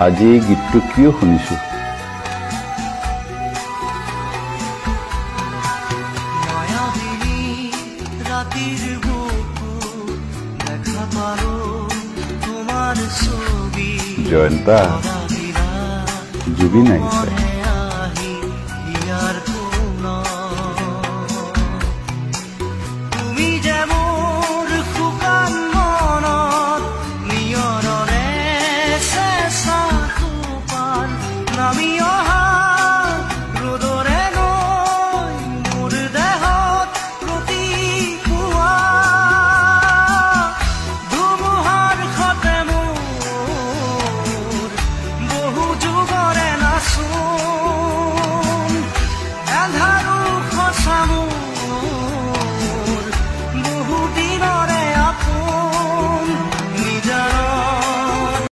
আজি এই গীতটো কিয় শুনিছো? মায়াবিনী ৰাতিৰ বুকুত দেখা পালো তোমাৰ ছবি। জয়ন্তা, জুবিন আহিছে।